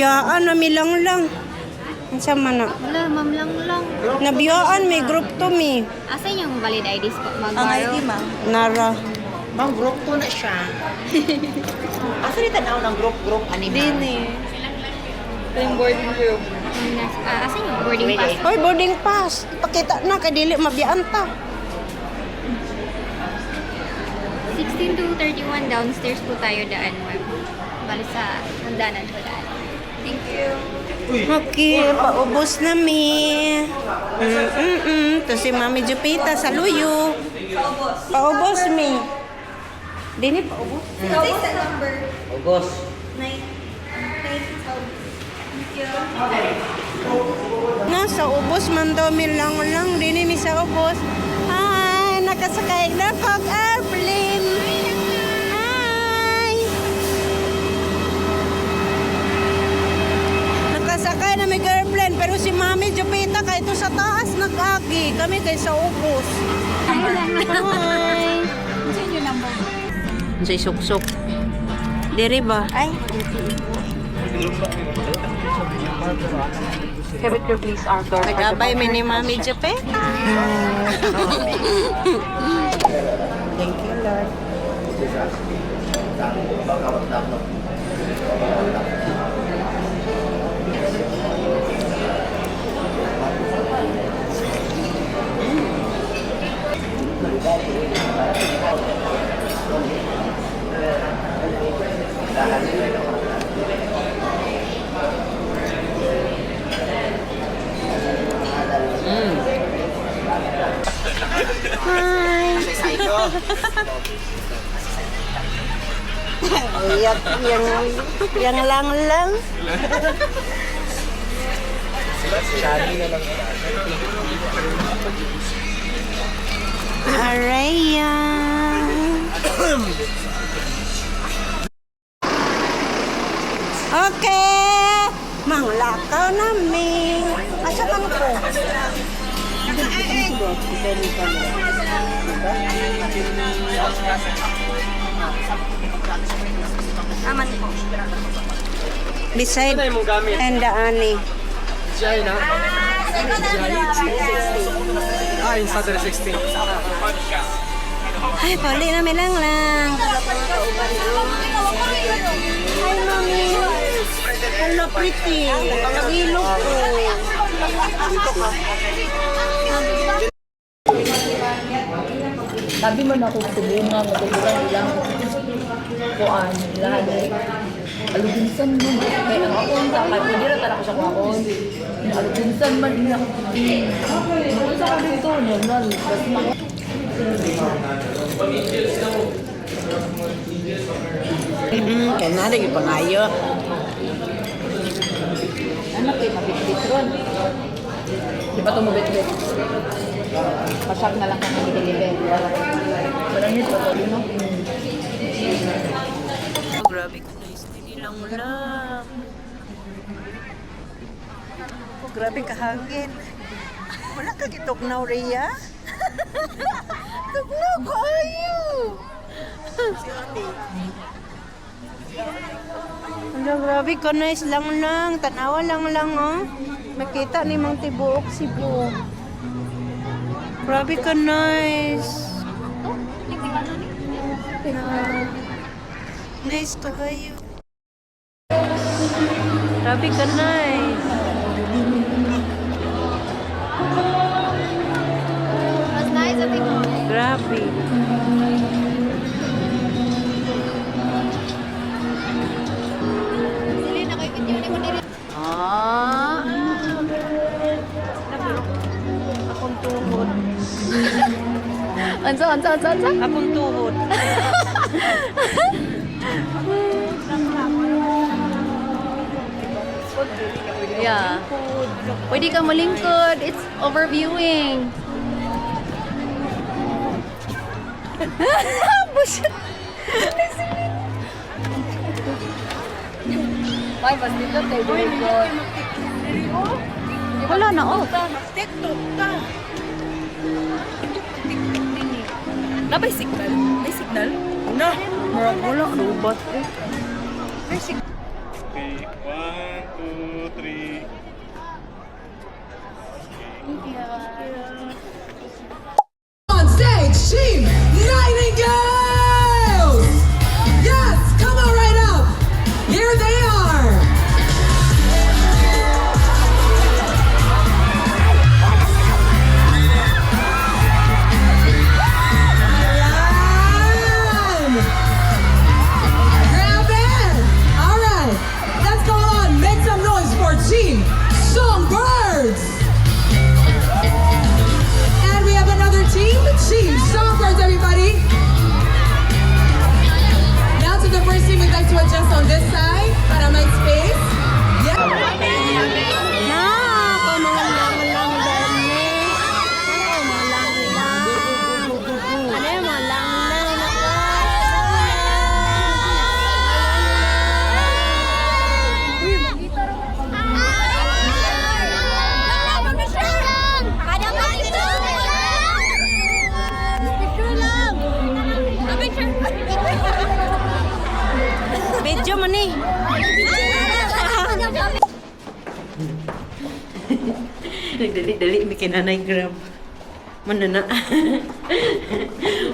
Nabiyaan na mi lang lang. Unsa man na? Wala, ma'am lang lang. Nabiyaan may group to mi. Asa yung valid IDs po? Ang Mag-borrow? ID, ma'am. Nara. Ma'am, group 2 na siya. Asa ni tanaw ng group ani ma'am? Dini. Yung boarding group. Ah, asa yung boarding pass? Hoy, boarding pass. Ipakita na kay dili mabiyaan ta. 16 to 31 downstairs po tayo daan, ma'am. Bali sa hagdanan po daan. Thank you. Okay, paubos na mi. To si Mami Jupita sa luyo. Paubos mi. Dini paubos. Sa number. Ubos. 9. Thank you. Nasa ubos man daw mi lang lang dini mi sa ubos. Hi, nakasakay na kog airplane. Hi. Nakasakay na may airplane pero si Mami Jupita kay ito sa taas nag-agi. Kami kay sa ubos. Hi. Unsay suksok? Diri ba? Ay. Nag-abay mi ni Mami Jupita. Thank you, Lord. Hi. Iyak, yang lang lang. Araya. Okay. Manglakaw nami. Asa man ko? Aman po. Beside and the ani. GI na? Ah, yung Saturday 16. Ay, pali na lang lang. Hi, mami. Hello, pretty. Nagilog ko. Sabi mo na kung tubungan, matubungan ilang kuan, ilahan eh. Alubinsan man. Kaya ang akong takay, pwede ra tala ko siya kuhaon. Alubinsan man, hindi ako. Kung sa ka dito, normal. Basta mga Kaya na rin ipangayo. Ano kay mabitbit ron? Di ba ito mabitbit? Pasak na lang kami deliver. Parang yun, patuloy no? Grabe ko nice lang lang. Oh, grabe kahangin. Wala ka gituknaw, Rhea? Tugnaw ko ayo. Ala, grabe ka nice lang lang. Tanawa lang lang, oh. Makita ni Mang Tibuok Cebu. Grabe ka nice. Nice to kayo. Grabe ka nice. Mas nice sa tingin. Grabe. Sila na kayo video ni mo diri. Ah! Akong tuhod. Ansa, ansa, ansa, ansa? Akong tuhod. Yeah. Pwede ka malingkod. It's overviewing. Bullshit. May bas dito tayo likod. Wala na oh. TikTok ka. Na may signal? May signal? Na. Murag wala rubat eh. Okay. One, two, three. On stage, Team Nightingales! Yes, come on right up. Here they are. Ayan. Grabe! All right, let's go on. Make some noise for Team Songbirds! And we have another team, Team Songbirds, everybody. Now to the first team, we'd like to adjust on this side para may space. Yeah. Na, ako mga lang-lang dami. Ako mga lang-lang. Ano yung mga lang-lang ako? Picture lang! Picture! Medyo man eh. Nagdali-dali, may kinanay grab. Mano na.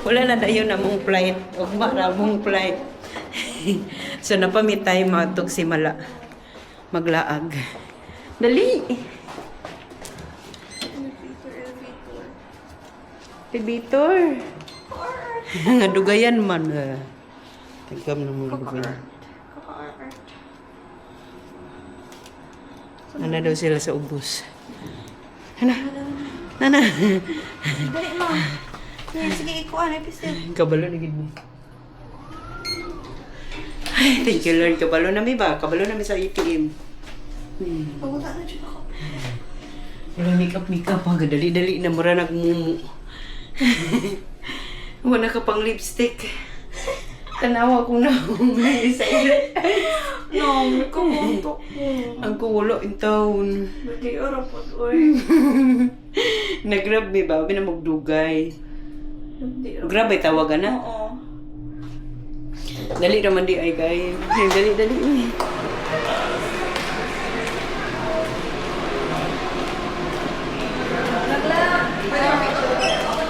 Wala na dayon among flight. Ugma ra among flight. So napamitay matug si Mala. Maglaag. Dali! Elevator. Nga dugayan man. Eh. Tagam na mo dugayan. Nana daw sila sa ubos. Nana. Nana. Dali mo. Sige, ikuha na pisil. Kabalo na gid mo. Ay, thank you Lord. Kabalo na mi ba? Kabalo na mi sa ATM. Pagunta na dyan ako. Wala makeup makeup. Ang dali-dali na mura nagmumu. Wala ka pang lipstick. Tanawa kong naumay sa ila. No, may kumuntok ko. Ang kuwalo in town. Hindi, arapot, oy. Nag-grab mi ba? Binamugdugay. Hindi, Grab ay tawagan na. Oo. Dali naman di ay kay. Dali, dali.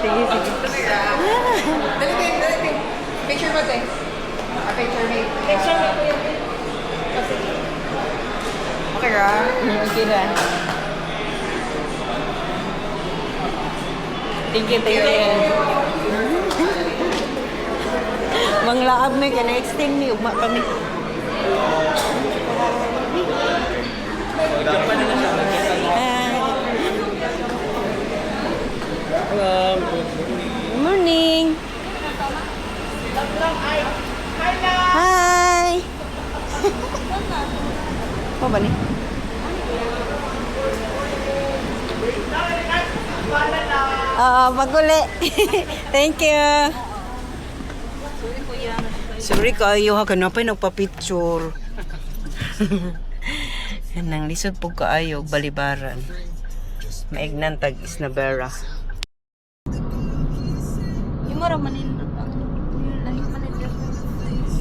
Sige, sige. Dali, babe, dali, babe. Picture mo, te. Ah, picture, babe. Picture mo, Okay, ra? Okay na. Thank you, thank you. Manglaab mi kay na-extend mi ugma kami. Hi. Good morning. Hi. Mo ba ni? Oo, paguli. Thank you. Sorry kaayo ha, kanapay nagpa-picture. Nang lisod po kaayo, balibaran. Maignan tag isnabera. Yung mura manindot ang yung lahi manindot.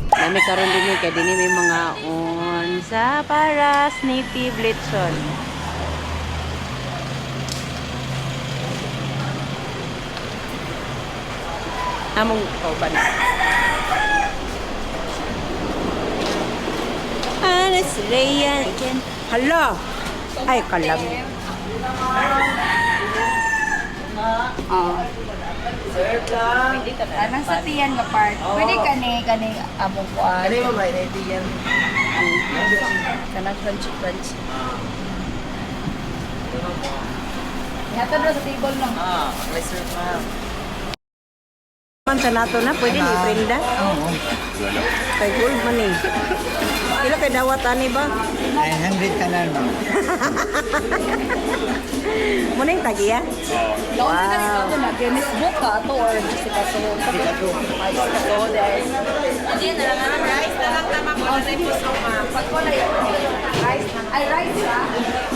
Nami karon din kay dinhi may mga on sa Paras native lechon. Among kauban. Ano si Rhea again? Hala! Ay, kalam. Oh. Anang sa tiyan nga part. Pwede kani kani among kuan. Ano yung mabay na yan? Kanang crunchy crunchy. Ihatag na sa table no. Ah, may serve, ma'am. Man sa nato na, pwede ni Brenda. Oo. Kay gold man eh. Ila kay dawat ani ba? 900 tanan, ma'am. Muna yung tagiya. Wow. Ito na, Guinness Book ka ato or si Kaso. Ay, si Kaso. Rice na lang tama ko na puso, ma'am. Rice na. Ay, rice ha?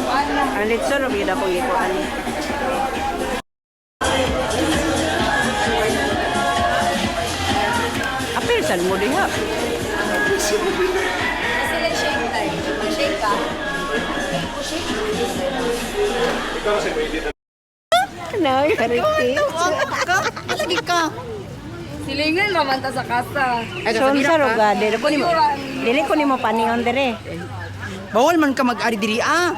Ano? Ang litson, yun akong ikuan. Apil, saan mo diha? Sila shake tayo. No, karitis. Lagi ka. Silingan raman ta sa kasa. So, unsa roga? Dili ko nimo panion dire. Bawal man ka mag-ari diri ah.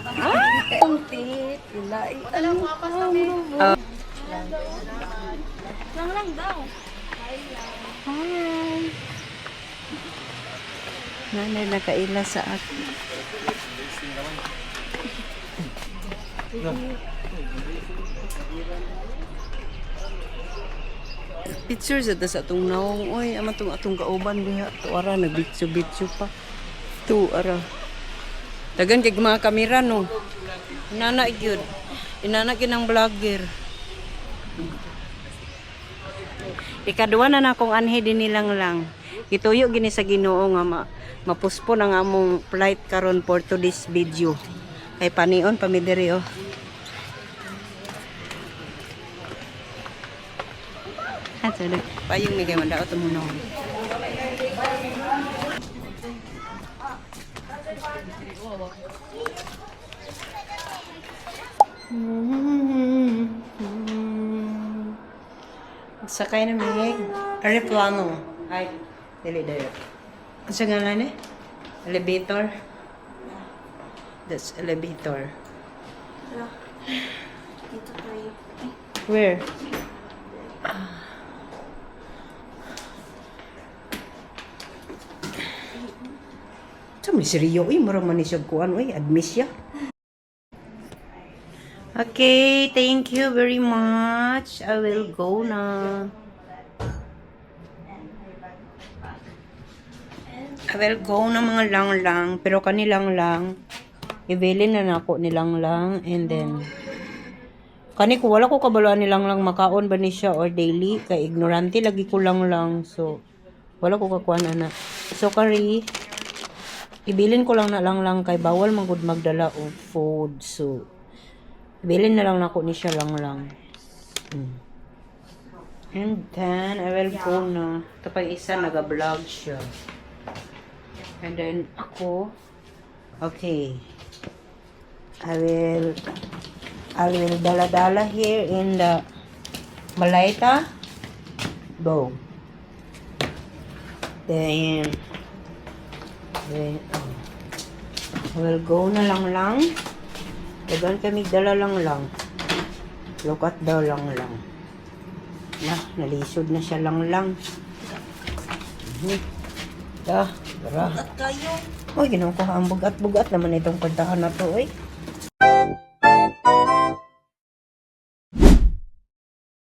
Lang lang daw. Hi. Nanay nakaila sa akin. Picture sa ta sa atong naong oy, ama tong atong kauban diha. Tuara nagbitso-bitso pa. Tuara. Dagan kay mga kamera no. Inana gyud. Inana kinang vlogger. Ikaduha na na akong anhi din nilang lang. Gituyo gini sa Ginoo nga mapuspon ang among flight karon for today's video. Kay panion pa mi diri oh. Ah, sorry. Payong mi kay mandaot mo no. Sakay na mi. Aeroplano. Ay, dili dayo. Ang sa ngalan eh? Elevator. That's elevator. Dito tayo. Where? Sa may seryo, uy, mura man ni siya kuan, uy, admis siya. Okay, thank you very much. I will go na. I will go na mga lang-lang, pero kanilang lang. Ibilin na nako nilang lang and then kani ko wala ko kabaluan nilang lang makaon ba ni siya or daily kay ignorante lagi ko lang lang, so wala ko kakuan ana. So kari ibilin ko lang na lang lang kay bawal man gud magdala og food, so ibilin na lang nako ni siya lang lang. And then I will go na. Ito pang isa naga-vlog siya. And then ako, okay, I will dala-dala here in the Malaita. Go. Then, oh. I will go na lang lang. Dagan kami dala lang lang. Look at the lang lang. Na, nalisod na siya lang lang. Da, tara. At kayo. Uy, ginawa ko ang bugat-bugat naman itong kwartahan na to, uy.